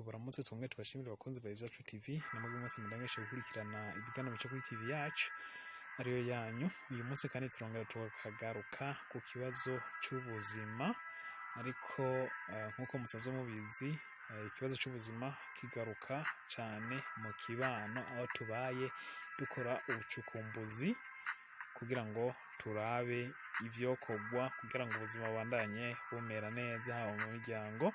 Tubaramutse twongere tubashimire, abakunzi ba Ivyacu TV, namwe mwese mudangesha gukurikirana ibiganiro bica kuri TV yacu ariyo yanyu. Uyu munsi kandi turongera tukagaruka ku kibazo c'ubuzima, ariko nk'uko musanzwe mubizi, ikibazo c'ubuzima kigaruka cane mu kibano aho tubaye dukora ubucukumbuzi kugira ngo turabe ivyokorwa kugira ngo ubuzima bubandanye bumera neza, haba mu miryango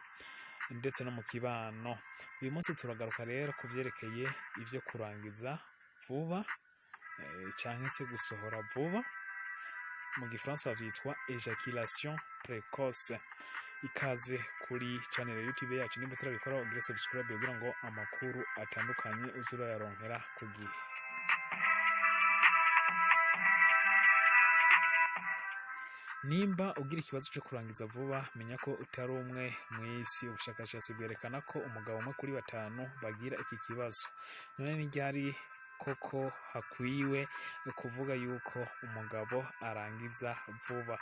ndetse no mu kibano. Uyu munsi turagaruka rero ku vyerekeye ivyo kurangiza vuba canke se gusohora vuba, mu gifaransa bavyitwa éjaculation précoce. Ikaze kuri channel ya YouTube yacu. Nimba utarabikora, ugire subscribe kugira ngo amakuru atandukanye uze urayaronkera ku gihe. Nimba ugira ikibazo cyo kurangiza vuba, menya ko utari umwe mw'isi. Ubushakashatsi bwerekana ko umugabo umwe kuri batanu bagira iki kibazo. None ni ryari koko hakwiwe kuvuga yuko umugabo arangiza vuba?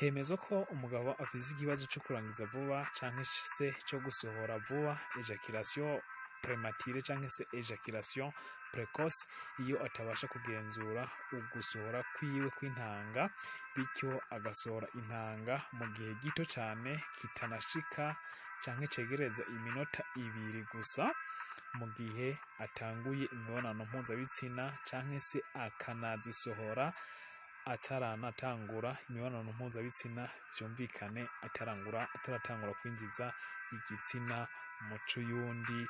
Hemezwa ko umugabo afise ikibazo cyo kurangiza vuba canke se cyo gusohora vuba, éjaculation prématurée canke se éjaculation précoce, iyo atabasha kugenzura ugusohora kwiwe kw'intanga, bityo agasohora intanga mu gihe gito cane kitanashika canke cegereza iminota 2 gusa mu gihe atanguye imibonano mpuzabitsina, canke se akanazisohora ataranatangura imibonano mpuzabitsina, vyumvikane ataratangura kwinjiza igitsina mu c'uyundi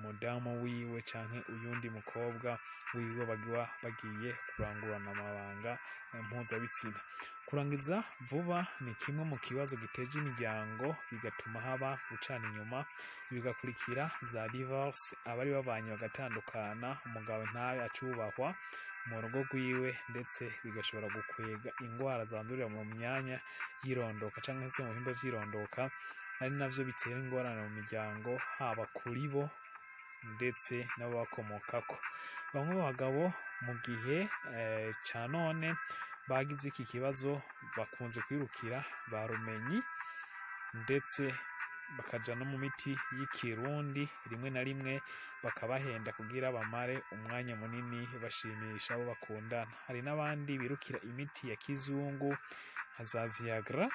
mudamu wiwe canke uyundi mukobwa wiwe bagiwa bagiye kurangurana amabanga mpuzabitsina. Kurangiza vuba ni kimwe mu kibazo giteje imiryango, bigatuma haba gucana inyuma, bigakurikira za divorce, abari babanye bagatandukana, umugabo ntabe acubahwa mu rugo rwiwe, ndetse bigashobora gukwega ingwara zandurira mu myanya y'irondoka canke se mu bihimba vy'irondoka, ari navyo bitera ingorane mu miryango, haba kuri bo ndetse n'ababakomokako. Bamwe mu bagabo mu gihe ca none bagize iki kibazo bakunze kwirukira ba rumenyi, ndetse bakaja no mu miti y'ikirundi, rimwe na rimwe bakabahenda kugira bamare umwanya munini bashimisha abo bakundana. Hari n'abandi birukira imiti ya kizungu nka za Viagra,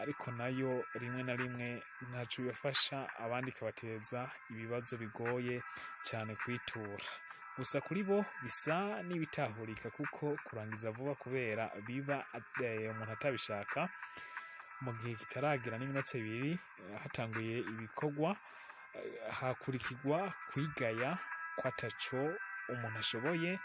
ariko nayo rimwe na rimwe ntaco bibafasha, abandi ikabateza ibibazo bigoye cane kwitura. Gusa kuri bo bisa n'ibitahurika, kuko kurangiza vuba kubera biba umuntu atabishaka, mu gihe kitaragira n'iminota 2 hatanguye ibikorwa, hakurikirwa kwigaya kwataco umuntu ashoboye,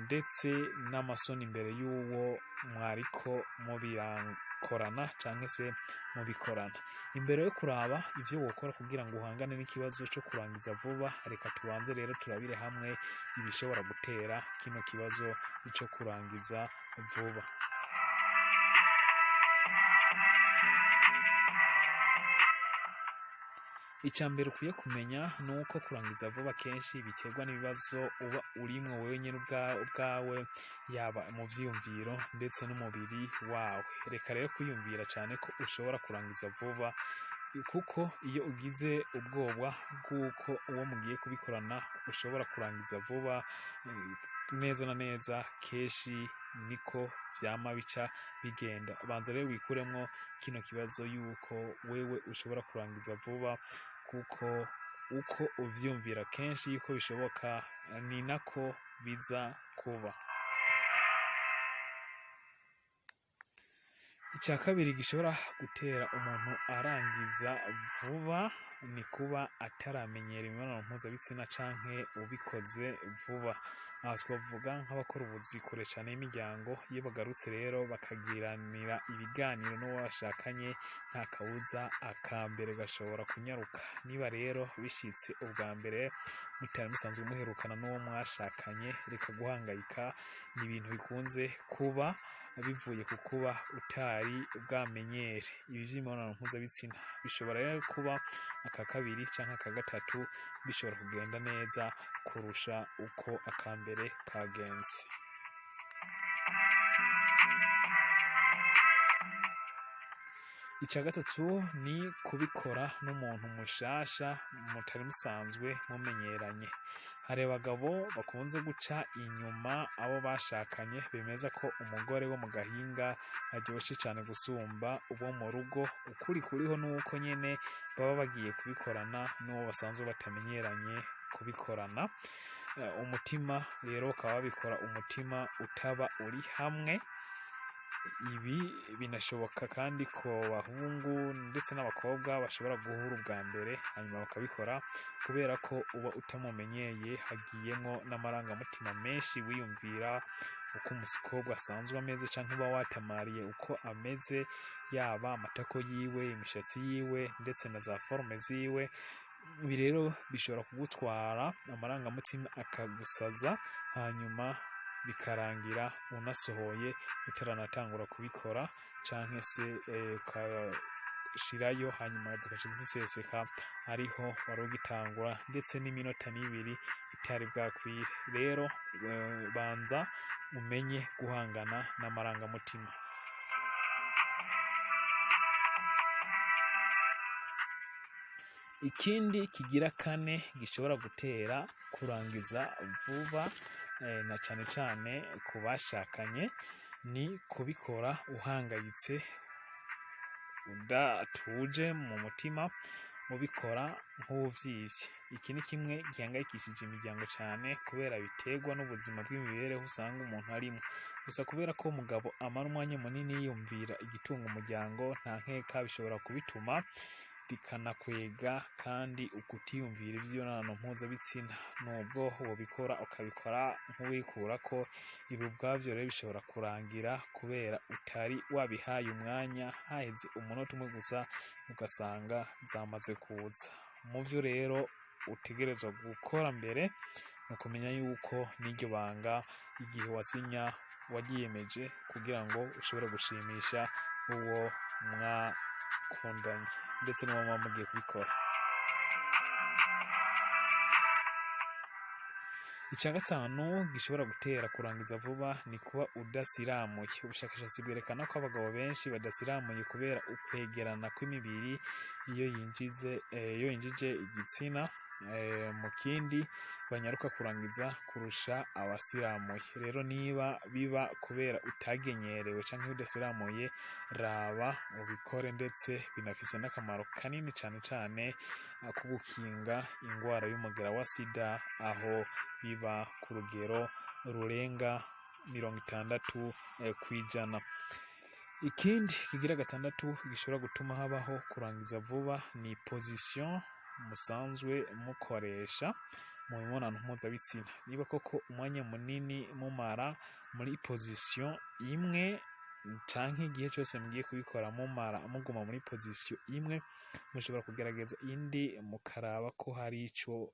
ndetse n'amasoni imbere y'uwo mwariko mubirakorana canke se mubikorana. Imbere yo kuraba ivyo wokora kugira ngo uhangane n'ikibazo co kurangiza vuba, reka tubanze rero turabire hamwe ibishobora gutera kino kibazo co kurangiza vuba. Ica mbere ukwiye kumenya ni uko kurangiza vuba kenshi biterwa n'ibibazo uba urimwo wewe nyene ubwawe, yaba mu vyiyumviro ndetse n'umubiri wawe. Reka rero kwiyumvira cane ko ushobora kurangiza vuba, kuko iyo ugize ubwoba bw'uko uwo mugiye kubikorana ushobora kurangiza vuba, neza na neza kenshi niko vyama bica bigenda. Banza rero wikuremwo kino kibazo yuko wewe ushobora kurangiza vuba, kuko uko uvyiyumvira kenshi yuko bishoboka ni nako biza kuba. Ica kabiri gishobora gutera umuntu arangiza vuba ni kuba ataramenyera imibonano mpuzabitsina canke ubikoze vuba. Aha twavuga nk'abakora ubuzi kure cane y'imiryango, iyo bagarutse rero bakagiranira ibiganiro n'uwo bashakanye, nta kabuza akambere gashobora kunyaruka. Niba rero bishitse ubwa mbere mutari musanzwe muherukana n'uwo mwashakanye, reka guhangayika, ni ibintu bikunze kuba bivuye ku kuba utari bwamenyere ibi vy'imibonano mpuzabitsina. Bishobora rero kuba aka kabiri canke aka gatatu bishobora kugenda neza kurusha uko akambere kagenze. Ica gatatu ni kubikora n'umuntu mushasha mutari musanzwe mumenyeranye. Hari abagabo bakunze guca inyuma abo bashakanye, bemeza ko umugore wo mu gahinga aryoshe cane gusumba uwo mu rugo. Ukuri kuriho nuko nyene baba bagiye kubikorana n'uwo basanzwe batamenyeranye kubikorana. Umutima rero bakaba babikora umutima utaba uri hamwe. Ibi binashoboka kandi ku bahungu ndetse n'abakobwa bashobora guhura ubwa mbere hanyuma bakabikora, kubera ko uba utamumenyeye, hagiyemwo n'amarangamutima menshi, wiyumvira uko umukobwa asanzwe ameze canke uba watamariye uko ameze, yaba amatako yiwe, imishatsi yiwe, ndetse na za forme ziwe. Ibi rero bishobora kugutwara amarangamutima akagusaza, hanyuma bikarangira unasohoye utaranatangura kubikora, canke se ukashirayo hanyuma zigaca ziseseka ariho wari ugitangura, ndetse n'iminota n'ibiri itari bwakwire. Rero banza umenye guhangana n'amarangamutima. Ikindi kigira kane gishobora gutera kurangiza vuba, na cane cane ku bashakanye, ni kubikora uhangayitse, udatuje mu mutima, ubikora nk'uwuvyivye. Iki ni kimwe gihangayikishije imiryango cane, kubera biterwa n'ubuzima bw'imibereho usanga umuntu arimwo. Gusa kubera ko umugabo amara umwanya munini yiyumvira igitunga umuryango, nta nkeka bishobora kubituma bikanakwega kandi ukutiyumvira ivy'imibonano mpuzabitsina. Nubwo wobikora ukabikora nk'uwikurako, ibi ubwavyo rero bishobora kurangira kubera utari wabihaye umwanya, haheze umunota umwe gusa ugasanga zamaze kuza. Muvyo rero utegerezwa gukora mbere ni ukumenya yuko n'iryo banga igihe wasinya waryiyemeje kugira ngo ushobore gushimisha uwo mwakundanye ndetse n'uwo muba mugiye kubikora. Ica gatanu gishobora gutera kurangiza vuba ni kuba udasiramuye. Ubushakashatsi bwerekana ko abagabo benshi badasiramuye kubera ukwegerana kw'imibiri iyo yinjije igitsina mu kindi, banyaruka kurangiza kurusha abasiramuye. Rero niba biba kubera utagenyerewe canke udasiramuye, raba ubikore, ndetse binafise n'akamaro kanini cane cane ko gukinga ingwara y'umugera wa sida, aho biba ku rugero rurenga 60 kw'ijana. Ikindi kigira gatandatu gishobora gutuma habaho kurangiza vuba ni position musanzwe mukoresha mu mibonano mpuzabitsina. Niba koko umwanya munini mumara muri position imwe, canke igihe cose mugiye kubikora mumara muguma muri position imwe, mushobora kugerageza indi mukaraba ko hari ico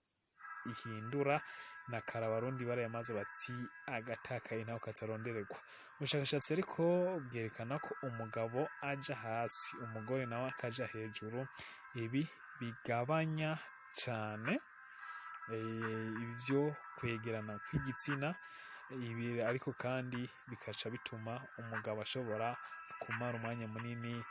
ihindura. Nakare Abarundi barayamaze bati: "Agatakaye ntaho katarondererwa." Ubushakashatsi ariko bwerekana ko umugabo aja hasi, umugore nawe akaja hejuru, ibi bigabanya cane ivyo kwegerana kw'igitsina. Ibi ariko kandi bikaca bituma umugabo ashobora kumara umwanya munini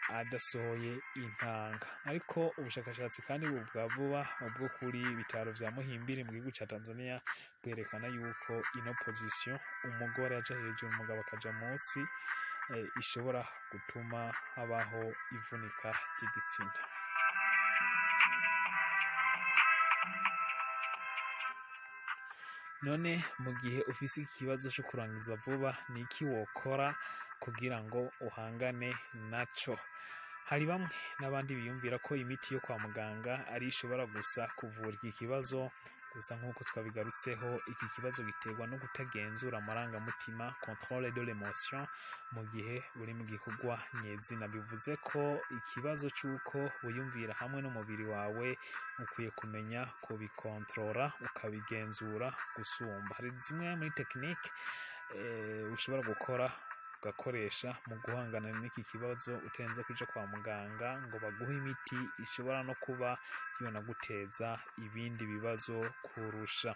adasohoye intanga. Ariko ubushakashatsi kandi bwa vuba bwo kuri bitaro vya Muhimbili mu gihugu ca Tanzania bwerekana yuko ino position, umugore aja hejuru umugabo akaja munsi, ishobora gutuma habaho ivunika ry'igitsina. None mu gihe ufise ikibazo co kurangiza vuba, ni iki wokora kugira ngo uhangane naco? Hari bamwe n'abandi biyumvira ko imiti yo kwa muganga ari ishobora gusa kuvura iki kibazo. Gusa nk'uko twabigarutseho, iki kibazo giterwa no kutagenzura amarangamutima, contrôle de l'émotion, mu gihe uri mu gikorwa nyezina. Bivuze ko ikibazo c'uko wiyumvira hamwe n'umubiri wawe ukwiye kumenya kubikontorora, ukabigenzura gusumba. Hari zimwe muri technique ushobora gukora. ugakoresha mu guhangana n'iki kibazo utarinze kuja kwa muganga ngo baguhe imiti ishobora no kuba yonaguteza ibindi bibazo kurusha.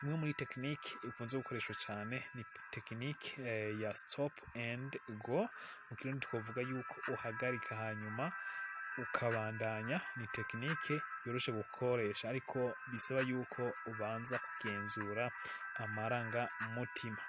Imwe muri technique ikunze gukoreshwa cyane ni technique ya stop and go. Mu Kirundi twavuga yuko uhagarika hanyuma ukabandanya. Ni technique yoroshe gukoresha, ariko bisaba yuko ubanza kugenzura amarangamutima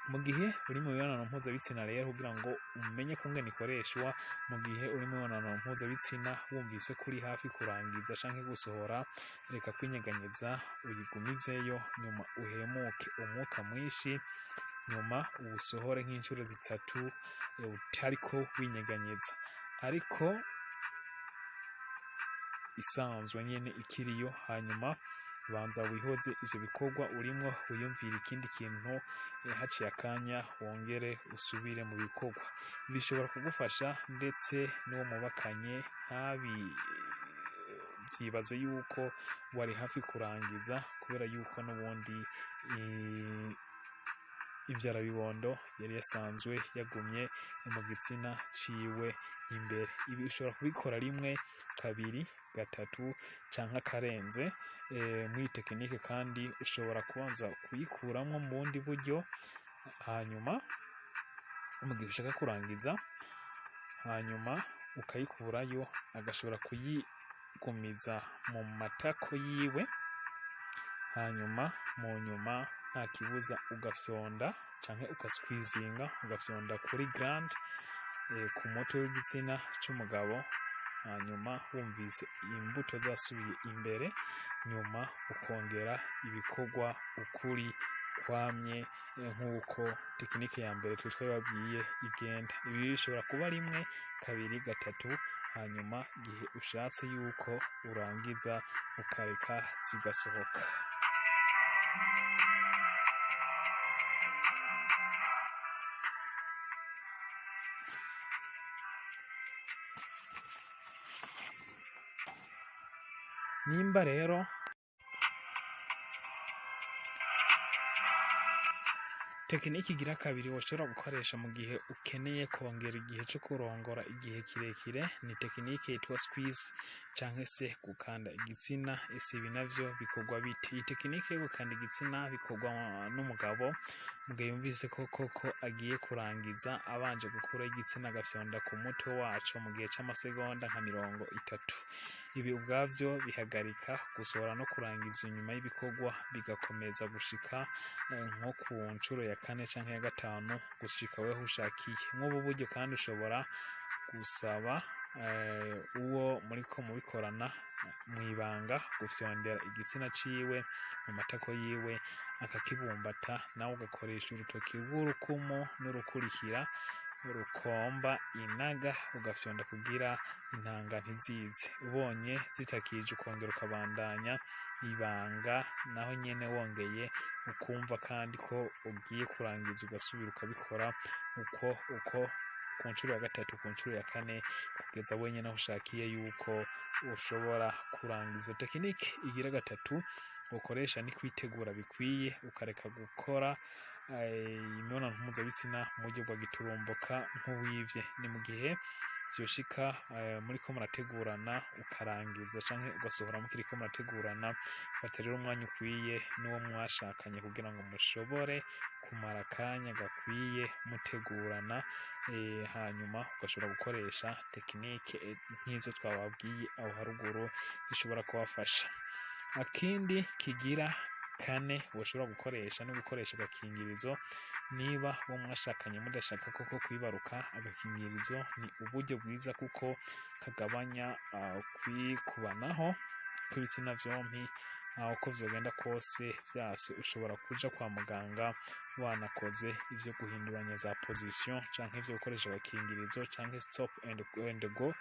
mu gihe uri mu mibonano mpuzabitsina. Rero kugira ngo umenye kungene ikoreshwa mu gihe uri mu mibonano mpuzabitsina, wumvise ko uri hafi kurangiza canke gusohora, reka kwinyeganyeza, uyigumizeyo, nyuma uhemuke umwuka mwinshi, nyuma uwusohore nk'inshuro zitatu utariko winyeganyeza, ariko isanzwe nyene ikiriyo. Hanyuma banza wihoze ivyo bikorwa urimwo, wiyumvire ikindi kintu, haciye akanya wongere usubire mu bikorwa. Bishobora kugufasha ndetse n'uwo mubakanye ntabi vyibaze yuko wari hafi kurangiza, kubera yuko n'ubundi ivyarabibondo yari yasanzwe yagumye mu gitsina ciwe imbere. Ibi ushobora kubikora rimwe, kabiri, gatatu canke akarenze. Mw'iyi technique kandi ushobora kubanza kuyikuramwo mu bundi buryo, hanyuma mu gihe ushaka kurangiza, hanyuma ukayikurayo, agashobora kuyigumiza mu matako yiwe, hanyuma mu nyuma nta kibuza ugafyonda canke ugasqueezinga, ugafyonda kuri glande ku mutwe w'igitsina c'umugabo, hanyuma wumvise imbuto zasubiye imbere, nyuma ukongera ibikorwa ukuri kwamye, nk'uko technique ya mbere twe twababwiye igenda. Ibi bishobora kuba rimwe, kabiri, gatatu, hanyuma igihe ushatse yuko urangiza ukareka zigasohoka. Nimba rero technique igira kabiri woshobora gukoresha mu gihe ukeneye kongera igihe cyo kurongora igihe kirekire ni technique yitwa squeeze canke se gukanda igitsina. Ese ibi navyo bikorwa bite? Iyi technique yo gukanda igitsina bikorwa n'umugabo mu gihe yumvise ko koko agiye kurangiza, abanje gukura igitsina agafyonda ku mutwe waco mu gihe c'amasegonda nka 30. Ibi ubwavyo bihagarika gusohora no kurangiza inyuma y'ibikorwa bigakomeza gushika nko ku nshuro ya kane canke ya gatanu, gushika weho ushakiye. Nk'ubu buryo kandi ushobora gusaba uwo muriko mubikorana mw'ibanga gufyondera igitsina ciwe mu matako yiwe, akakibumbata, nawe ugakoresha urutoki rw'urukumu n'urukurikira rukomba inaga, ugafyonda kugira intanga ntizize. Ubonye zitakije, ukongera ukabandanya ibanga, naho nyene wongeye ukumva kandi ko ugiye kurangiza, ugasubira ukabikora uko uko ku nshuro ya gatatu, ku nshuro ya kane, kugeza wenyine aho ushakiye yuko ushobora kurangiza. Technique igira gatatu ukoresha ni kwitegura bikwiye, ukareka gukora imibonano mpuzabitsina mu buryo bwa giturumbuka nk'uwivye. Ni mu gihe vyoshika muriko murategurana ukarangiza canke ugasohora mukiriko murategurana. Fata rero umwanya ukwiye n'uwo mwashakanye kugira ngo mushobore kumara akanya gakwiye mutegurana, hanyuma ugashobora gukoresha technique nk'izo twababwiye aho haruguru zishobora kubafasha. Akindi kigira kane woshobora gukoresha no gukoresha agakingirizo. Niba uwo mwashakanye mudashaka koko kwibaruka, agakingirizo ni uburyo bwiza kuko kagabanya kwikubanaho kw'ibitsina vyompi. Uko vyogenda kose, vyase ushobora kuja kwa muganga wanakoze ivyo guhinduranya za position, canke ivyo gukoresha agakingirizo, canke stop and go,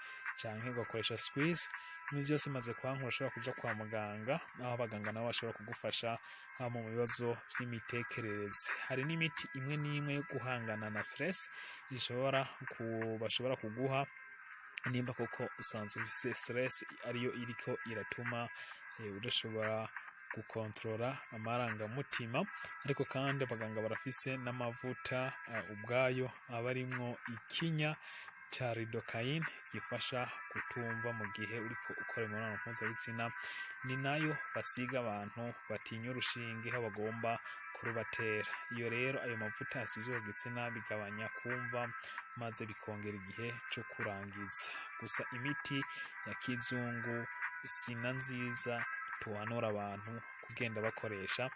canke ugakoresha squeeze. Ibi vyose maze kwanka, urashobora kuja kwa muganga, aho abaganga nabo bashobora kugufasha haba mu bibazo vy'imitekerereze. Hari n'imiti imwe n'imwe yo guhangana na stress ishobora ku, bashobora kuguha nimba koko usanzwe ufise stress ariyo iriko iratuma udashobora Gukontorora amarangamutima. Ariko kandi abaganga barafise n'amavuta ubwayo aba arimwo ikinya ca lidocaine gifasha kutumva mu gihe uriko ukora imibonano mpuzabitsina. Ni nayo basiga abantu batinya urushinge aho bagomba kurubatera. Iyo rero ayo mavuta asizwe ku gitsina, bigabanya kumva maze bikongera igihe co kurangiza. Gusa imiti ya kizungu sina nziza tuhanura abantu kugenda bakoresha,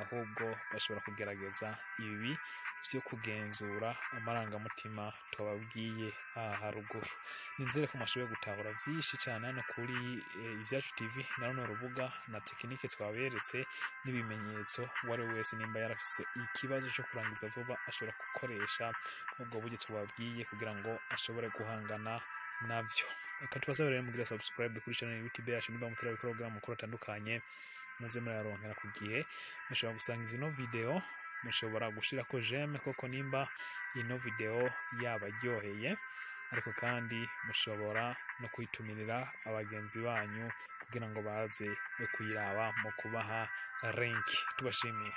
ahubwo bashobora kugerageza ibi vyo kugenzura amarangamutima tubabwiye aha haruguru. Nizere ko mwashoboye gutahura vyinshi cane hano kuri Ivyacu TV na runo rubuga na tekinike twaberetse n'ibimenyetso. Uwo ari we wese nimba yarafise ikibazo co kurangiza vuba, ashobora gukoresha ubwo buryo tubabwiye kugira ngo ashobore guhangana navyo. Reka tubasabe rero mugire subscribe kuri channel YouTube yacu niba mutarabikora, kugira amakuru atandukanye muze murayaronkera ku gihe. Mushobora gusangiza ino video, mushobora gushirako j'aime koko nimba ino video yabaryoheye, ariko kandi mushobora no kuyitumirira abagenzi banyu kugira ngo baze kuyiraba mu kubaha link. Tubashimiye.